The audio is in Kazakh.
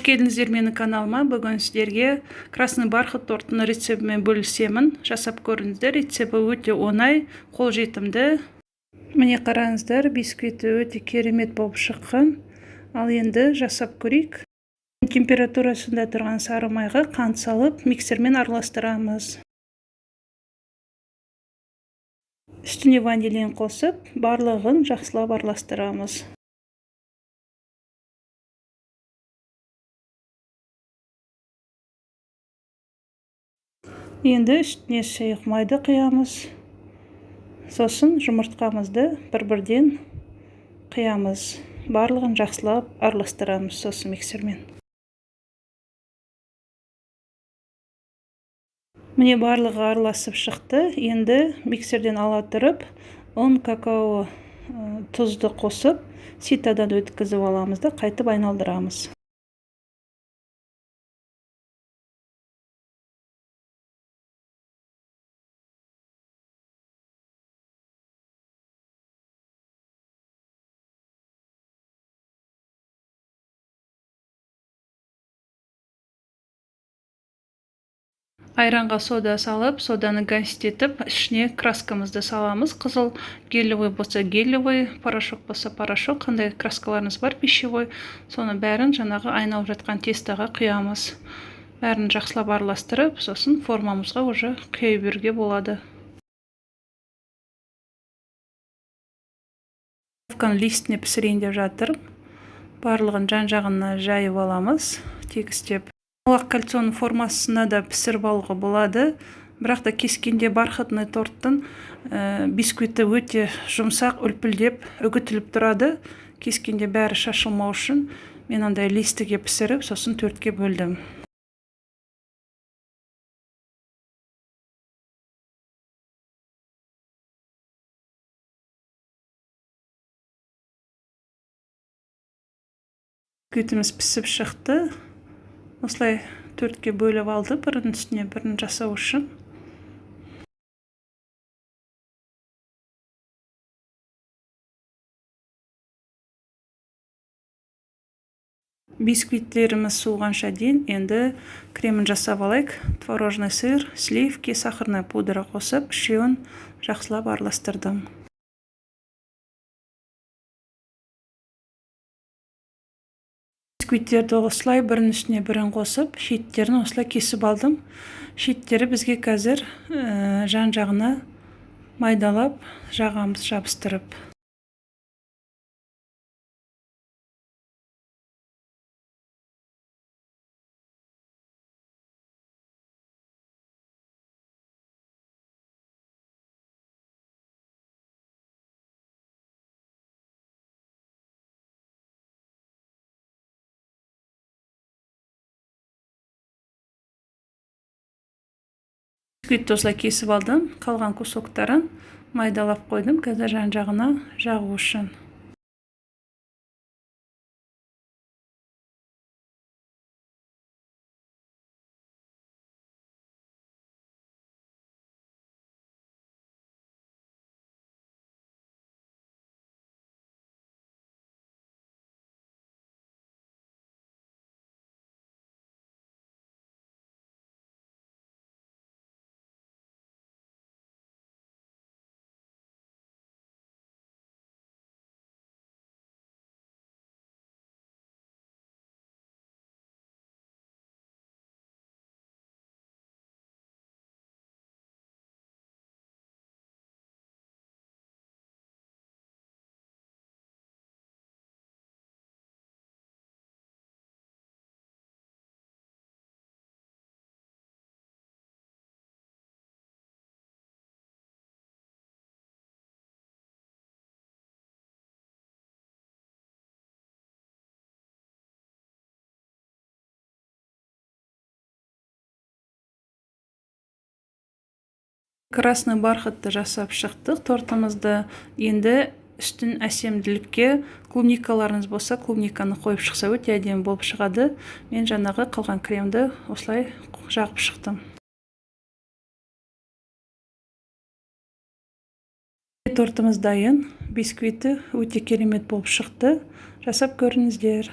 Келдіңіздер менің каналыма. Бүгін сіздерге красный бархат тортының рецептімен бөлісемін. Жасап көріңіздер. Рецепті өте оңай, қолжетімді. Міне қараңыздар, бисквиті өте керемет болып шыққан. Ал енді жасап көрейік. Температурасында тұрған сары майға қант салып, миксермен араластырамыз. Үстіне ванилин қосып, барлығын жақсылап араластырамыз. Енді үстіне сұйық майды құямыз. Сосын жұмыртқамызды бір-бірден құямыз. Барлығын жақсылап араластырамыз сосын миксермен. Міне барлығы араласып шықты. Енді миксерден ала тұрып, ұн, какао, тұзды қосып, ситадан өткізіп аламыз да қайтып айналдырамыз. Айранға сода салып, соданы гасить етіп, ішіне краскамызды саламыз. Қызыл гелевый болса гелевый, порошок болса порошок, қандай краскаларыңыз бар пищевой, соны бәрін жаңағы айналып жатқан тестоға құямыз. Бәрін жақсылап араластырып, сосын формамызға уже құя беруге болады. Листіне пісірейін деп жатырмын. Барлығын жан-жағына жайып аламыз, тегістеп. Домалақ кальцоның формасына да пісіріп алуға болады. Бірақ та кескенде бархатный торттың бисквиті өте жұмсақ, үлпілдеп, үгітіліп тұрады. Кескенде бәрі шашылмау үшін мен андай листіге пісіріп, сосын төртке бөлдім. Бисквитіміз пісіп шықты. Осылай төртке бөліп алды, бірінің үстіне бірін жасау үшін. Бисквиттеріміз суығанша дейін енді кремін жасап алайық. Творожный сыр, сливки, сахарная пудра қосып, үшеуін жақсылап араластырдым. Бисквиттерді осылай бірінің үстіне бірін қосып, шеттерін осылай кесіп алдым. Шеттері бізге қазір жан-жағына майдалап жағамыз, жабыстырып. Бисквитті осылай кесіп алдым, қалған кусоктарын майдалап қойдым, қазір жан-жағына жағу үшін. Красный бархатты жасап шықтық тортымызды. Енді үстін әсемділікке клубникаларыңыз болса, клубниканы қойып шықса өте әдемі болып шығады. Мен жаңағы қалған кремді осылай жағып шықтым. Тортымыз дайын, бисквиті өте керемет болып шықты. Жасап көріңіздер.